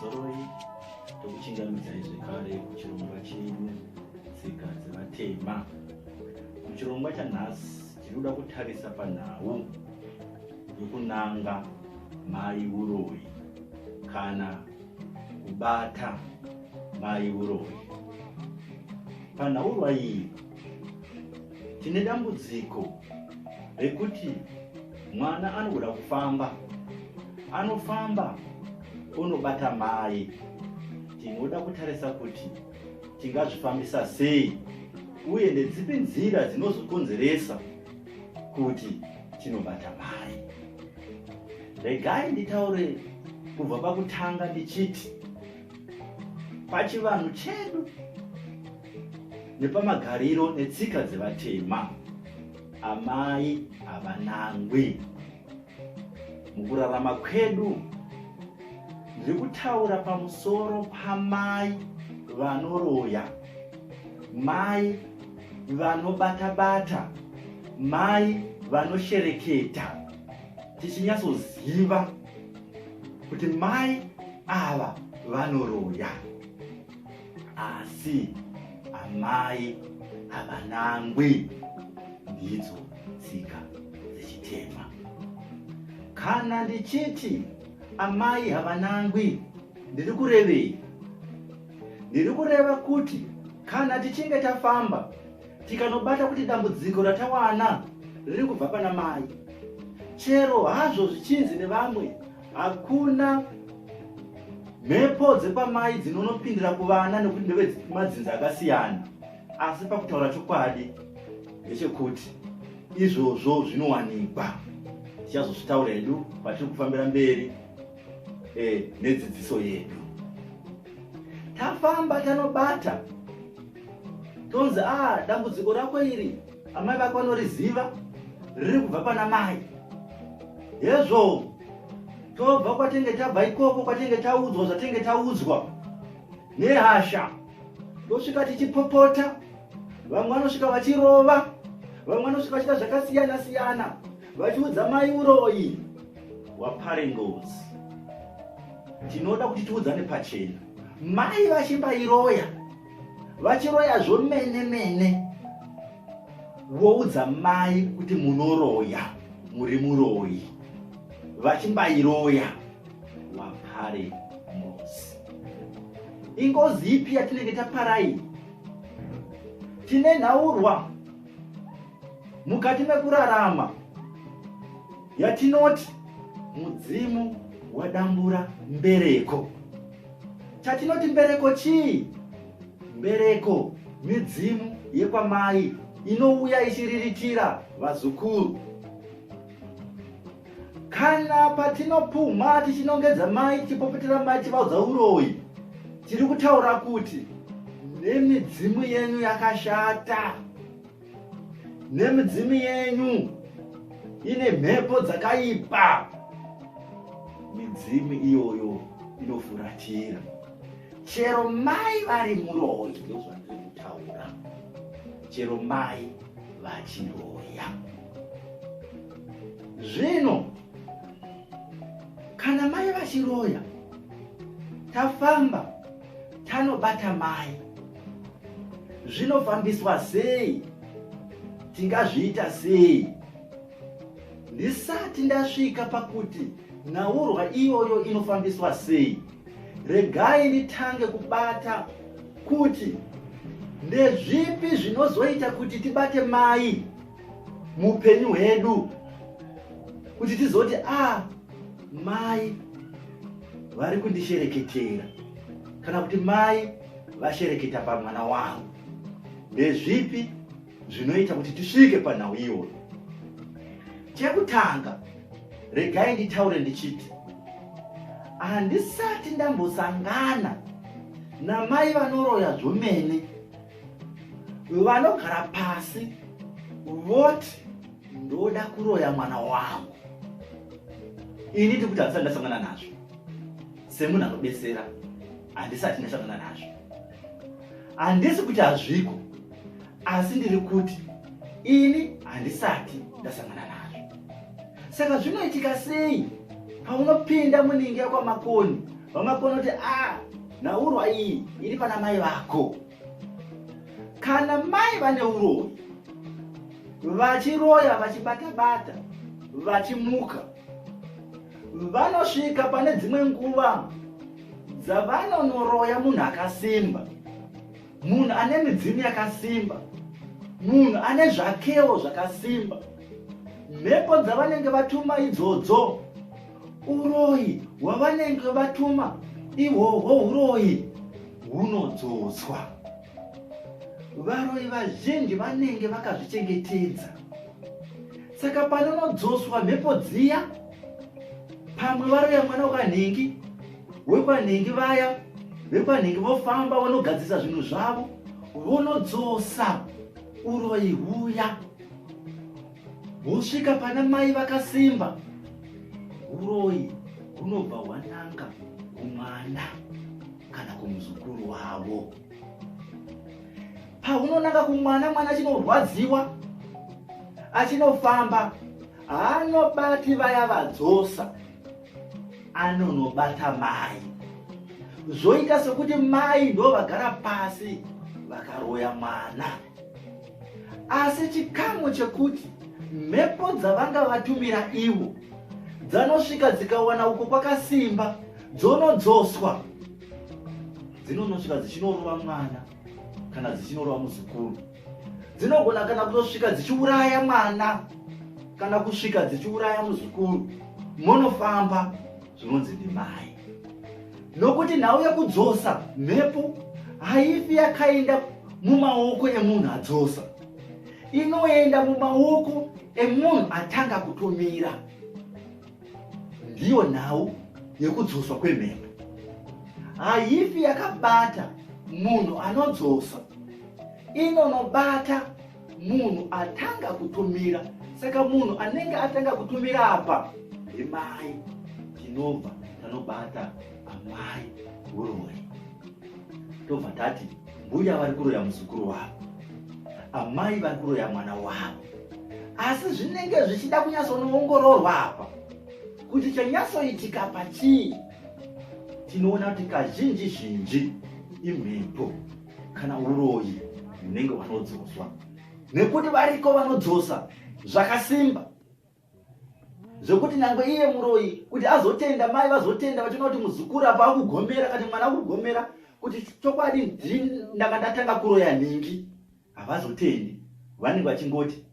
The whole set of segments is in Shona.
Pamusoroi tokuchingamidzai zvekare kuchirongwa chenyu tsika dzevatema. Muchirongwa chanhasi tiri kuda kutarisa panhau yokunanga mai uroyi kana kubata mai uroyi. Panhaurwa iyi tine dambudziko rekuti mwana anoda kufamba anofamba onobata mai tinoda kutarisa kuti tingazvifambisa sei uye ndedzipi nzira dzinozokonzeresa kuti tinobata mai regai nditaure kubva pakutanga ndichiti pachivanhu chedu nepamagariro netsika dzevatema amai havanangwi mukurarama kwedu ndiri kutaura pamusoro pamai vanoroya mai vanobata-bata mai vanoshereketa tichinyatsoziva kuti mai ava vanoroya asi amai havanangwi ndidzo tsika dzechitema kana ndichiti amai havanangwi ndiri kurevei ndiri kureva kuti kana tichinge tafamba tikanobata kuti dambudziko ratawana riri kubva pana mai chero hazvo zvichinzi nevamwe hakuna mhepo dzekwamai dzinonopindira kuvana nekuti ndevemadzinza akasiyana asi pakutaura chokwadi ndechekuti izvozvo zvinowanikwa tichazozvitaura hedu patiri kufambira mberi e, nedzidziso yedu tafamba tanobata tonzi a ah, dambudziko rako iri amai vako vanoriziva riri kubva pana mai hezvo tobva kwatenge tabva ikoko kwatenge taudzwa zvatenge taudzwa nehasha tosvika tichipopota vamwe vanosvika vachirova vamwe vanosvika vachiita zvakasiyana siyana vachiudza mai uroyi wapare ngozi tinoda kuti tiudzane pachena mai vachimbairoya vachiroya zvomene mene voudza mai kuti munoroya muri muroyi vachimbairoya wapare ngozi ingozi ipi yatinenge taparai tine nhaurwa mukati mekurarama yatinoti mudzimu wadambura mbereko chatinoti mbereko chii mbereko midzimu yekwamai inouya ichiriritira vazukuru kana patinopumha tichinongedza mai tichipopotera mai tichivaudza uroyi tiri kutaura kuti nemidzimu yenyu yakashata nemidzimu yenyu ine mhepo dzakaipa midzimu iyoyo inofuratira chero mai vari muroyi ndozvandiri kutaura chero mai vachiroya zvino kana mai vachiroya tafamba tanobata mai zvinofambiswa sei tingazviita sei ndisati ndasvika pakuti nhaurwa iyoyo inofambiswa sei regai nditange kubata kuti ndezvipi zvinozoita kuti tibate mai muupenyu hwedu kuti tizoti a ah, mai vari kundishereketera kana kuti mai vashereketa pamwana wangu ndezvipi zvinoita kuti tisvike panhau iyoyo chekutanga regai nditaure ndichiti handisati ndambosangana namai vanoroya zvomene vanogara pasi voti ndoda kuroya mwana wangu ini ndikuti handisati ndasangana nazvo semunhu anobetsera handisati ndasangana nazvo handisi kuti hazviko asi ndiri kuti ini handisati ndasangana nazvo saka zvinoitika sei paunopinda muningi yakwamakoni VaMakoni kuti a ah, nhaurwa iyi iri pana mai vako. Kana mai vane uroyi vachiroya vachibata-bata vachimuka vanosvika pane dzimwe nguva dzavanonoroya munhu akasimba munhu ane midzimu yakasimba munhu ane zvakewo zvakasimba mhepo dzavanenge vatuma idzodzo uroyi hwavanenge vatuma ihwohwo uroyi hunodzoswa varoyi vazhinji vanenge vakazvichengetedza saka panonodzoswa mhepo dziya pamwe varoya mwana wekwanhingi wekwanhingi vaya vekwanhingi vofamba vanogadzirisa zvinhu zvavo vonodzosa uroyi huya hwosvika pana mai vakasimba uroyi hunobva hwananga kumwana kana kumuzukuru wavo paunonanga kumwana mwana achinorwadziwa achinofamba haanobati vaya vadzosa anonobata mai zvoita sekuti mai ndo vagara pasi vakaroya mwana asi chikamu chekuti mhepo dzavanga vatumira ivo dzanosvika dzikawana uko kwakasimba dzonodzoswa dzinonosvika dzichinorova mwana kana dzichinorova muzukuru dzinogona kana kutosvika dzichiuraya mwana kana kusvika dzichiuraya muzukuru monofamba zvinonzi ndimai nokuti nhau yekudzosa mhepo haifi yakaenda mumaoko emunhu adzosa inoenda mumaoko emunhu atanga kutumira Ndiyo nhau yekudzoswa kwemhepo. Haifi yakabata munhu anodzosa, inonobata munhu atanga kutumira. Saka munhu anenge atanga kutumira apa ndimai, tinobva tanobata amai uroyi, tobva tati mbuya vari kuroya muzukuru wavo, amai vari kuroya mwana wavo. Asi zvinenge zvichida kunyatsonoongororwa apa kuti chanyatsoitika pachii. Tinoona kuti kazhinji zhinji imhepo kana uroyi hunenge hwanodzoswa, nekuti variko vanodzosa zvakasimba zvekuti nyange iye muroyi kuti azotenda, mai vazotenda vachiona kuti muzukuru apa akugomera kati mwana akugomera kuti chokwadi ndini ndanga ndatanga kuroya nhingi, havazotendi, vanenge vachingoti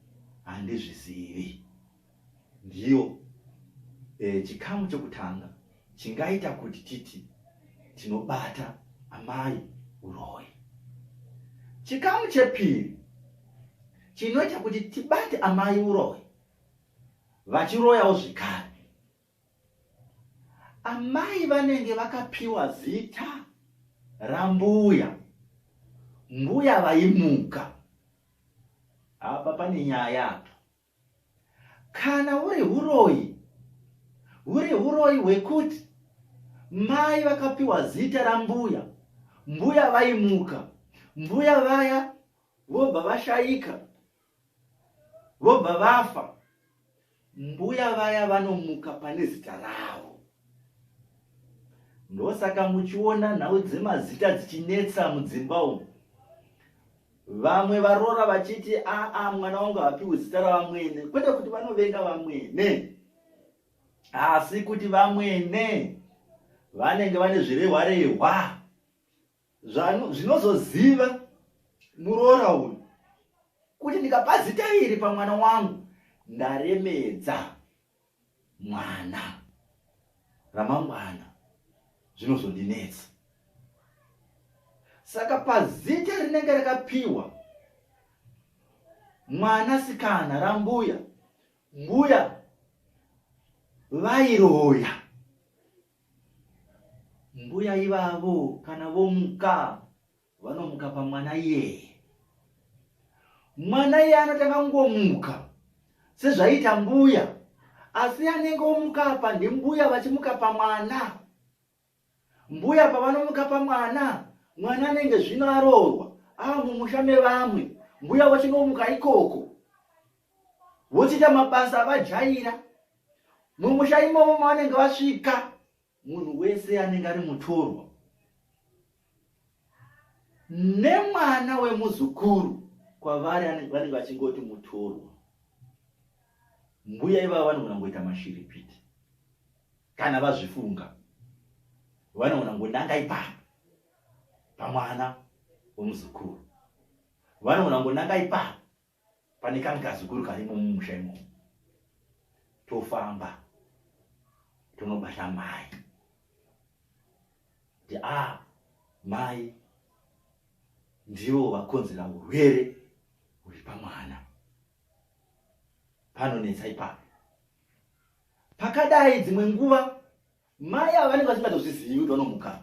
handizvizivi. Ndiyo e, chikamu chokutanga chingaita kuti titi tinobata amai uroyi. Chikamu chepiri chinoita kuti tibate amai uroyi vachiroyawo zvekare, amai vanenge vakapiwa zita rambuya, mbuya vaimuka. Apa pane nyaya apa. Kana uri huroyi, huri huroyi hwekuti mai vakapiwa zita rambuya, mbuya vaimuka, mbuya vaya vobva vashaika, vobva vafa, mbuya vaya vanomuka pane zita ravo. Ndosaka muchiona nhau dzemazita dzichinetsa mudzimba umu, vamwe varoora vachiti aa, mwana wangu haapiwi zita ravamwene. Kwete kuti vanovenga vamwene, asi kuti vamwene vanenge vane zvirehwa rehwa zvinozoziva muroora uyu kuti ndikapa zita iri pamwana wangu ndaremedza mwana, ramangwana zvinozondinetsa. Saka pazita rinenge rakapiwa mwanasikana rambuya, mbuya vairoya, mbuya ivavo kana vomuka vanomuka pamwana iyeye. Mwana iye anotanga kungomuka sezvaiita mbuya, asi anenge omuka apa ndimbuya vachimuka pamwana. Mbuya pavanomuka pamwana, mwana anenge zvino aroorwa ava mumusha mevamwe, mbuya vochinomuka ikoko vochiita mabasa avajaira mumusha imomo mavanenge vasvika. Munhu wese anenge ari mutorwa nemwana wemuzukuru kwavari vanenge vachingoti mutorwa. Mbuya ivava vanogona kungoita mashiripiti kana vazvifunga, vanogona kungonanga ipapo pamwana wemuzukuru, vanogona kungonanga ipapo pane kamwe kazukuru karimo mumusha imomo. Tofamba tonobata mai kuti a ah, mai ndivo vakonzera urwere huri pamwana. Panonetsa ipapo. Pakadai dzimwe nguva mai ava vanenge vasingatozvizivi kuti vanomuka.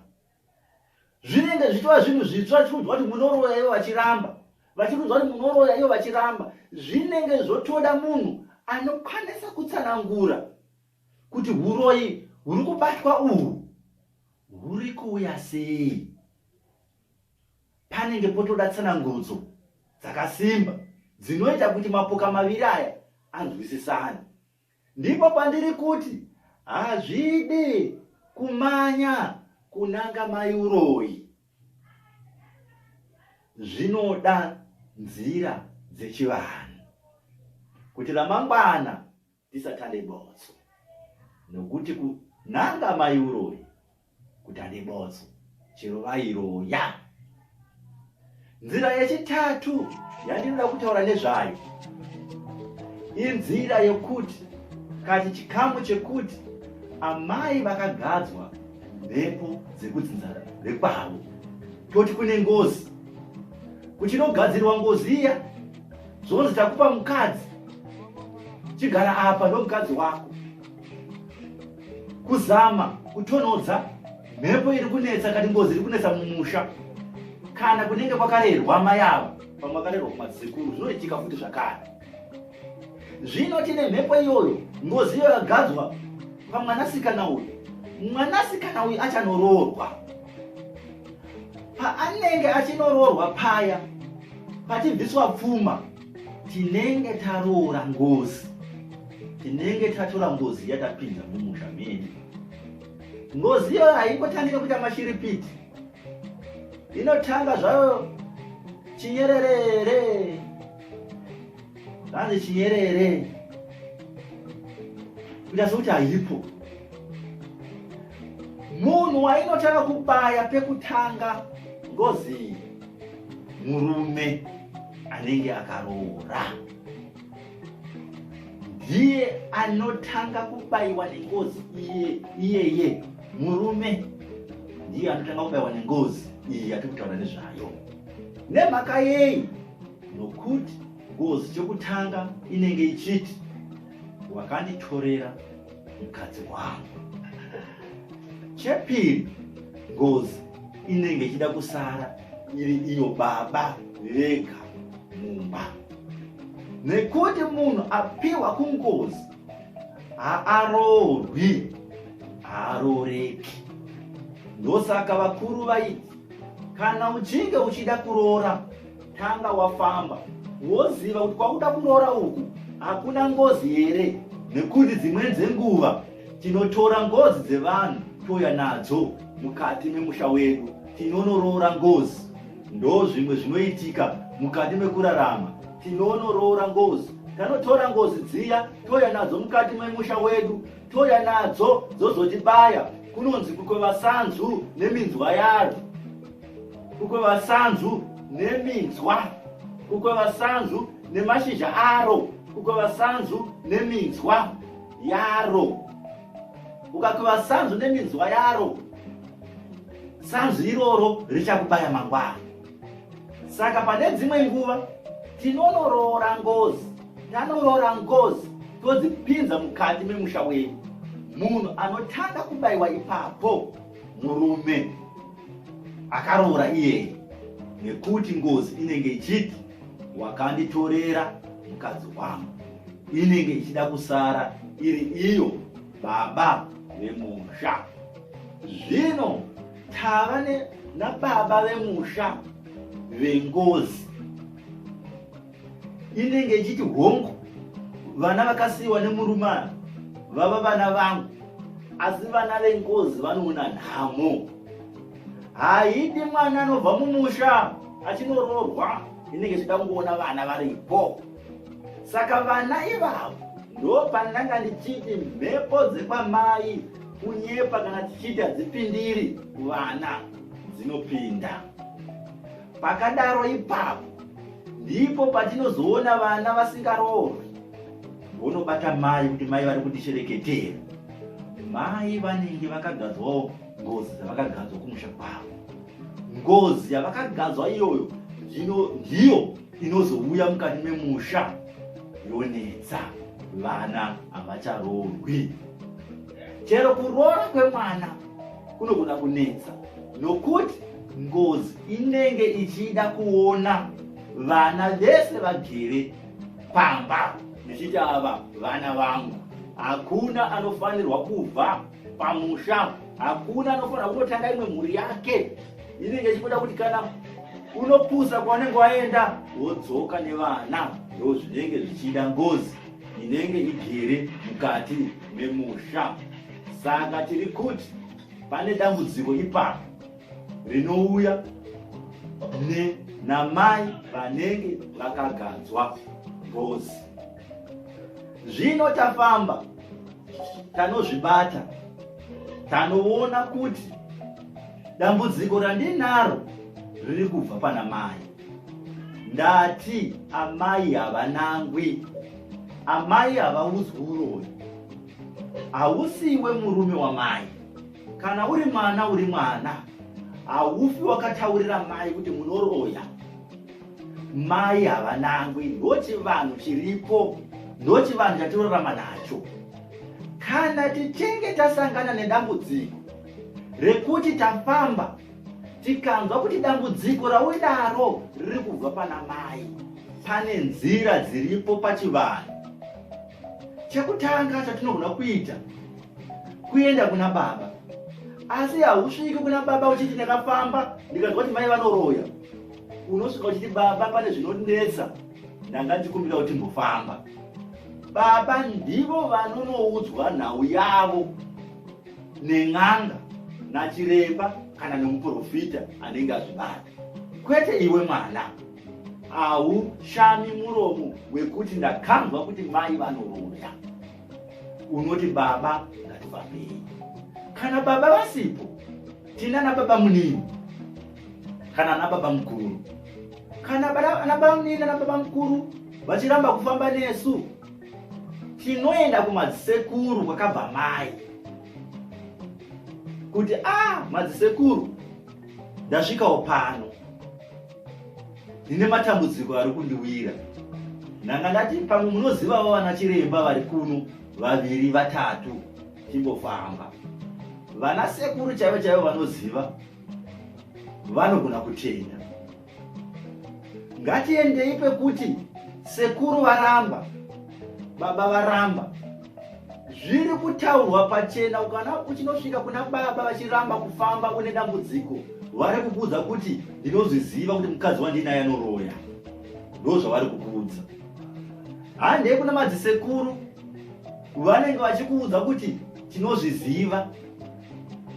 Zvinenge zvichitova zvinhu zvitsva vachikuudzwa kuti munoroya ivo vachiramba, vachikuudzwa kuti munoroya ivo vachiramba. Zvinenge zvotoda munhu anokwanisa kutsanangura kuti huroyi huri kubatwa uhu huri kuuya sei. Panenge potoda tsanangudzo dzakasimba dzinoita kuti mapoka maviri aya anzwisisane. Ndipo pandiri kuti hazvidi kumanya kunanga mai uroyi. Zvinoda nzira dzechivanhu kuti ramangwana tisatande botso nokuti kunanga mai uroyi kutande botso chero vairoya. Nzira yechitatu yandinoda kutaura nezvayo inzira yekuti kati chikamu chekuti amai vakagadzwa mhepo dzekudzinza rekwavo, toti kune ngozi, kuchinogadzirwa ngozi iya zvonzi takupa mukadzi, chigara apa ndomukadzi wako, kuzama kutonhodza mhepo iri kunetsa kati ngozi iri kunetsa mumusha kana kunenge kwakarerwa mai ava, pamwe vakarerwa kumadzisekuru, zvinoitika futi zvakare. Zvino tine mhepo iyoyo, ngozi iyoyo yagadzwa pamwanasikana uyu. Mwanasikana uyu achanoroorwa. Paanenge achinoroorwa paya, pachibviswa pfuma, tinenge taroora ngozi, tinenge tatora ngozi yatapinza mumusha medu. Ngozi iyoyo haingotangire kuita mashiripiti, inotanga zvayo chinyererere, zvanzi chinyerere kuita sekuti haipo. Munhu wainotanga kubaya pekutanga ngozi murume anenge akaroora, ndiye anotanga kubayiwa nengozi iye iyeye. Murume ndiye anotanga kubayiwa nengozi iyi yatiri kutaura nezvayo. Nemhaka yei? Nokuti ngozi chokutanga inenge ichiti wakanditorera mukadzi wangu. Chepiri, ngozi inenge ichida kusara iri iyo baba vega mumba, nekuti munhu apiwa kungozi haaroorwi, haarooreki. Ndosaka vakuru vaiti kana uchinge uchida kuroora tanga wafamba woziva kuti kwakuda kuroora uku hakuna ngozi here, nekuti dzimweni dzenguva tinotora ngozi dzevanhu touya nadzo mukati memusha wedu, tinonoroora ngozi. Ndo zvimwe zvinoitika mukati mekurarama, tinonoroora ngozi, tanotora ngozi dziya touya nadzo mukati memusha wedu, touya nadzo dzozotibaya. Kunonzi kukweva sanzu neminzwa yaro, kukweva sanzu neminzwa, kukweva sanzu nemashizha aro, kukweva sanzu neminzwa yaro. Ukakweva sanzu neminzwa yaro, sanzu iroro richakubaya mangwana. Saka pane dzimwe nguva tinonoroora ngozi, tanoroora ngozi todzipinza mukati memusha wedu. Munhu anotanga kubayiwa ipapo murume akaroora iyeye, nekuti ngozi inenge ichiti wakanditorera mukadzi wangu, inenge ichida kusara iri iyo baba vemusha. Zvino tava nababa vemusha vengozi inenge ichiti hongu, vana vakasiyiwa nemurume ava vava vana vangu, Asi vana vengozi vanoona nhamo. Haidi mwana anobva mumusha achinoroorwa, inenge ichida kungoona vana varipo. Saka vana ivavo ndopandanga ndichiti mhepo dzekwamai kunyepa kana tichiti hadzipindiri kuvana, dzinopinda. Pakadaro ipapo ndipo patinozoona vana vasingaroorwi vonobata mai kuti mai vari kundishereketera. Mai vanenge vakagadzwawo ngozi dzavakagadzwa kumusha kwavo. Ngozi yavakagadzwa iyoyo zvino ndiyo inozouya mukati memusha yonetsa vana havacharoorwi. Chero kuroora kwemwana kunogona kunetsa nokuti ngozi inenge ichida kuona vana vese vagere pamba ndichiti ava vana vangu. Hakuna anofanirwa kubva pamusha, hakuna anofanirwa kunotanga imwe mhuri yake. Inenge ichikuda kuti kana unopusa kwaunenge waenda wodzoka nevana. Ndo zvinenge zvichida ngozi inenge igere mukati memusha. Saka tiri kuti pane dambudziko ipapo rinouya ne namai vanenge vakagadzwa ngozi. Zvino tafamba tanozvibata, tanoona kuti dambudziko randinaro riri kubva pana mai. Ndati amai havanangwi, amai havaudzwi uroyi. Hausiwe murume wamai. Kana uri mwana uri mwana, haufi wakataurira mai kuti munoroya. Mai havanangwi, ndochivanhu chiripo, ndochivanhu chatinorarama nacho. Kana tichinge tasangana nedambudziko rekuti tafamba tikanzwa kuti dambudziko raunaro riri kubva pana mai, pane nzira dziripo pachivanhu. Chekutanga chatinogona kuita kuenda kuna baba, asi hausviki kuna baba uchiti ndakafamba ndikanzwa kuti mai vanoroya. Unosvika uchiti baba, pane zvinonetsa, ndanga ndichikumbira kuti mbofamba. Baba ndivo vanonoudzwa nhau yavo nen'anga, nachiremba kana nemuprofita anenge azvibata, kwete iwe mwana. Haushami muromo wekuti ndakanzwa kuti mai vanoroya. Unoti baba ngatifambei. Kana baba vasipo, tina nababa munini kana nababa mukuru. Kana nababa munini nababa mukuru vachiramba kufamba nesu, tinoenda kumadzisekuru kwakabva mai kuti a ah, madzisekuru, ndasvikawo pano, ndine matambudziko ari kundiwira. Ndanga ndati pamwe munozivawo vana chiremba vari kuno vaviri vatatu, timbofamba. Vana sekuru chaivo chaivo vanoziva, vanogona kutenda. Ngatiendei pekuti sekuru varamba, baba varamba, zviri kutaurwa pachena. Ukana uchinosvika kuna baba vachiramba kufamba, une dambudziko, vari kukuudza kuti ndinozviziva kuti mukadzi wandinaye anoroya. Ndo zvavari kukuudza. Handei kuna madzisekuru, vanenge vachikuudza kuti tinozviziva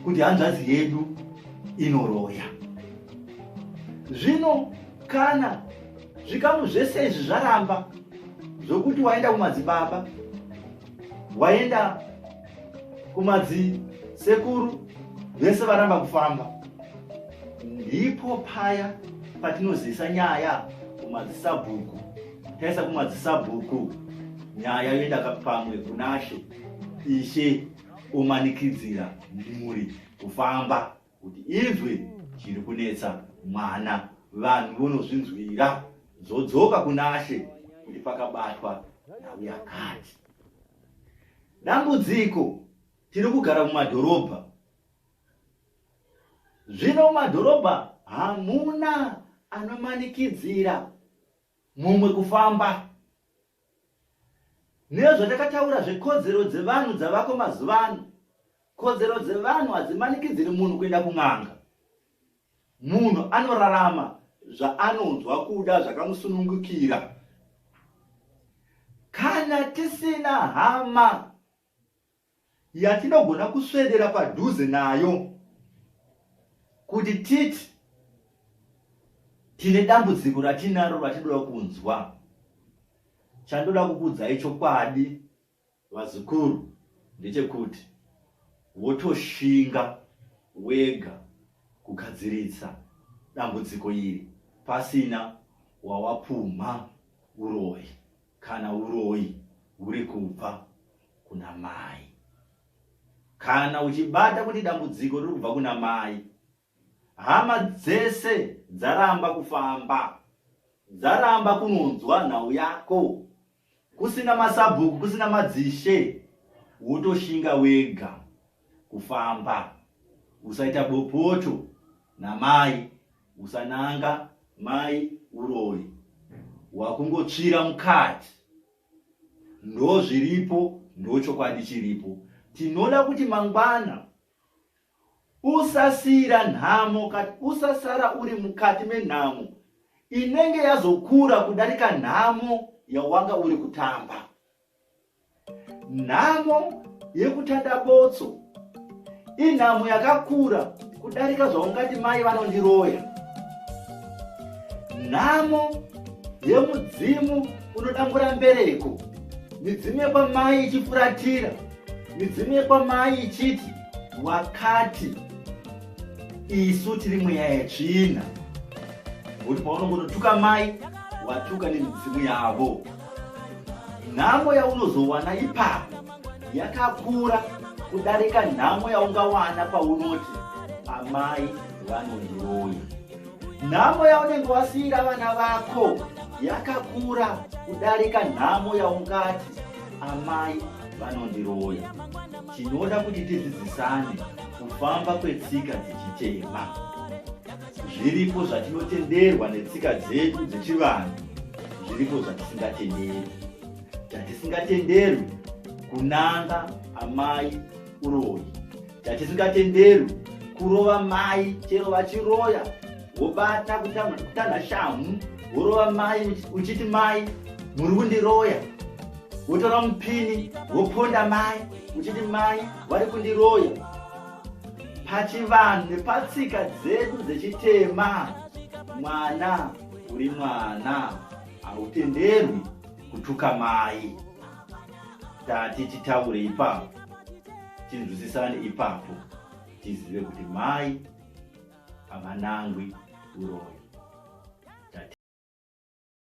kuti hanzvadzi yedu inoroya. Zvino kana zvikamu zvese izvi zvaramba, zvokuti waenda kumadzibaba, waenda kumadzisekuru, vese varamba kufamba, ndipo paya patinozisa nyaya kumadzisabhuku. Taisa kumadzisabhuku, nyaya yoenda pamwe kunashe, ishe omanikidzira mhuri kufamba kuti inzwe chiri kunetsa mwana. Vanhu vonozvinzwira, zvodzoka kunashe kuti pakabatwa nhau yakati. Dambudziko, tiri kugara mumadhorobha. Zvino mumadhorobha hamuna anomanikidzira mumwe kufamba. Nezvatakataura zvekodzero dzevanhu dzavako mazuva ano, kodzero dzevanhu hadzimanikidziri munhu kuenda kun'anga. Munhu anorarama zvaanonzwa kuda zvakamusunungukira. Kana tisina hama yatinogona kuswedera padhuze nayo kuti titi tine dambudziko ratinaro ratinoda kunzwa. Chandoda kukuudzai chokwadi vazukuru ndechekuti wotoshinga wega kugadziritsa dambudziko iri pasina wawapumha uroyi kana uroyi huri kubva kuna mai. Kana uchibata kuti dambudziko riri kubva kuna mai, hama dzese dzaramba kufamba, dzaramba kunonzwa nhau yako, kusina masabhuku, kusina madzishe, wotoshinga wega kufamba. Usaita bopoto namai, usananga mai uroyi, wakungotsvira mukati. Ndozviripo, ndochokwadi chiripo. Tinoda kuti mangwana usasiira nhamo, usasara uri mukati menhamo inenge yazokura kudarika nhamo yawanga uri kutamba. Nhamo yekutanda botso inhamo yakakura kudarika zvaungati mai vanondiroya. Nhamo yemudzimu unodambura mbereko, midzimu yekwamai ichifuratira, midzimu yekwamai ichiti wakati isu tiri mweya yetsvina, nokuti paunongonotuka mai watuka nemidzimu yavo. Nhamo yaunozowana ipapo yakakura kudarika nhamo yaungawana paunoti amai vanondiroya. Nhamo yaunenge wasiira vana vako yakakura kudarika nhamo yaungati amai vanondiroya. Tinoda kuti tidzidzisane kufamba kwetsika dzechitema. Zviripo zvatinotenderwa netsika dzedu dzechivanhu, zviripo zvatisingatenderwi. Chatisingatenderwi kunanga amai uroyi, chatisingatenderwi kurova mai chero vachiroya, wobata kutanha shamhu worova mai uchiti mai muri kundiroya, wotora mupini woponda mai uchiti mai vari kundiroya. Pachivanhu nepatsika dzedu dzechitema, mwana uri mwana, hautenderwi kutuka mai. Tati titaure ipapo, tinzwisisane ipapo, tizive kuti mai havanangwi uroyi.